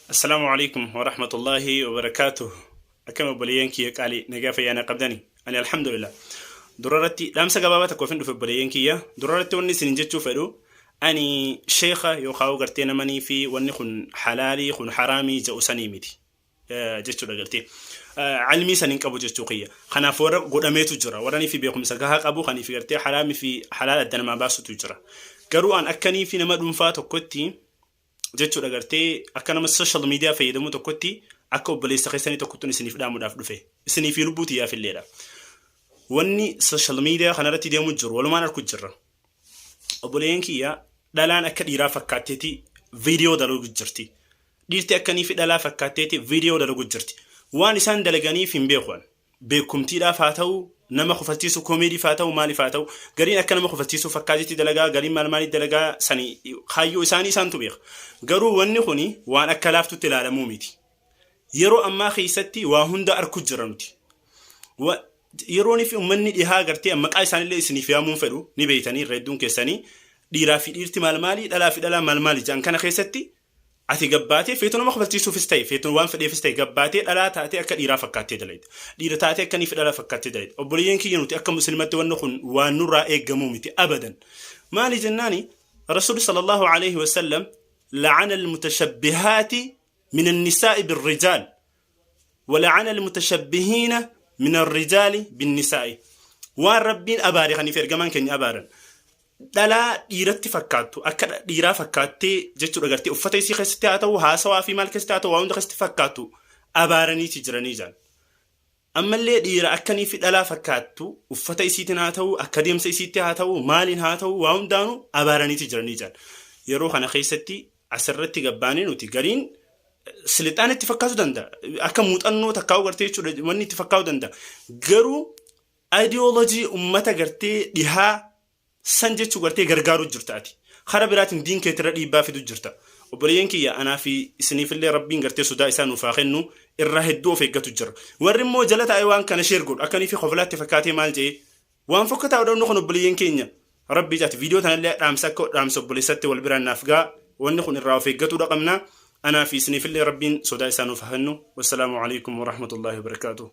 Assalaamu alaikum wa rahmatullahi wa barakaatuh. Akkam obboleeyyan kiyya qaalii, nagaa fayyaa qabdani? Ani alhamdulillah. Durarratti dhaamsa gabaabaa tokkoof hin dhufe, obboleeyyan kiyya. Durarratti wanni isin jechuu fedhu, ani sheekha yookaan gartee namanii fi wanni kun halaalii kun haraamii jedhu sanii miti jechuudha gartee. Ilmii san hin qabu jechuu kiyya. Kanaaf warra godhameetu jira. Warra fi beekumsa gahaa qabu kaniif gartee haraamii fi halaal adda namaa baasutu jira. Garuu an akkanii fi nama dhuunfaa tokkotti jechuudha gartee, akka nama social media fayyadamu tokkotti, akka obboleessa keessanii tokkottuun isiniif dhaamuudhaaf dhufe. Isinii fi lubbuu xiyyaaf illeedha. Wanni social media kanarratti deemu jiru walumaan arku jirra. Obboleeyyan kiyya, dhalaan akka dhiiraa fakkaatteeti viidiyoo dalagu jirti. Dhiirti akkanii fi dhalaa fakkaatteeti viidiyoo dalagu jirti. Waan isaan dalaganiif hin beeku. Beekumtiidhaaf haa ta'u, nama kofalchiisu, koomeediif haa ta'u, maaliif haa ta'u, gariin akka nama kofalchiisuu fakkaatetti dalagaa, gariin maal maaliif dalagaa sani kaayyoo isaanii isaantu beeka. Garuu wanni kuni waan akka laaftutti ilaalamuu miti. Yeroo ammaa keessatti waa hunda arku jira nuti. Yeroon fi uummanni dhihaa gartee maqaa isaanillee isiniif yaamuun fedhu, ni beeytanii irra hedduun keessanii, dhiiraa fi dhiirti maal maali, dhalaa fi dhalaa maal maali jedhan kana keessatti, ati gabbaatee feetu nama kofalchiisuufis ta'e, feetu waan fedheefis ta'e, gabbaatee dhalaa taatee akka dhiiraa fakkaattee dalayda. Dhiira taatee akka fi dhalaa fakkaattee dalayda. Obboleeyyan kiyya, nuti akka muslimatti wanni kun waan nurraa eeggamuu miti abadan. Maali jennaani, Rasuulli sallallahu alaihi wasallam لعن المتشبهات من النساء بالرجال ولعن المتشبهين من الرجال بالنساء. Waan Rabbiin abaare kaniif ergamaan keenya abaaran, dhalaa dhiiratti fakkaattu, akka dhiiraa fakkaattee jechuudha gartee, uffata isii keessatti haa ta'u, haasawaa fi maal keessatti haa ta'u, waa hunda keessatti fakkaattu abaaraniiti jiranii jaan. Ammallee dhiira akkanii fi dhalaa fakkaattu, uffata isiitiin haa ta'u, akka deemsa isiitti haa ta'u, maaliin haa ta'u, waa hundaanuu abaaraniiti jiranii jaan. Yeroo kana keessatti asirratti gabbaanii nuti gariin silixaan itti fakkaatu danda'a. Akka muuxannoo takkaa'u gartee jechuudha wanni itti fakkaatu danda'a. Garuu ideology ummata gartee dhihaa san jechuu gartee gargaaruu jirta ati. Karaa biraatiin diin keetirra dhiibbaa fidu jirta. Obboleeyyan kiyya, anaa fi isiniifillee Rabbiin gartee sodaa isaa nuuf haa kennu, irraa hedduu of eeggatu jira. Warri immoo jala taa'ee waan kana share godhu akkanii fi koflaatti fakkaatee maal jedhee waan fokkataa odhannu kan, obboleeyyan keenya, Rabbii jaati viidiyoo tanallee dhaamsa akka dhaamsa obboleessatti wal biraan naaf gaa, wanni kun irraa of eeggatuu qabna. Anaa fi isiniifillee Rabbiin sodaa isaa nuuf haa kennu. Wassalaamu alaikum warahmatullaahi wabarakaatuh.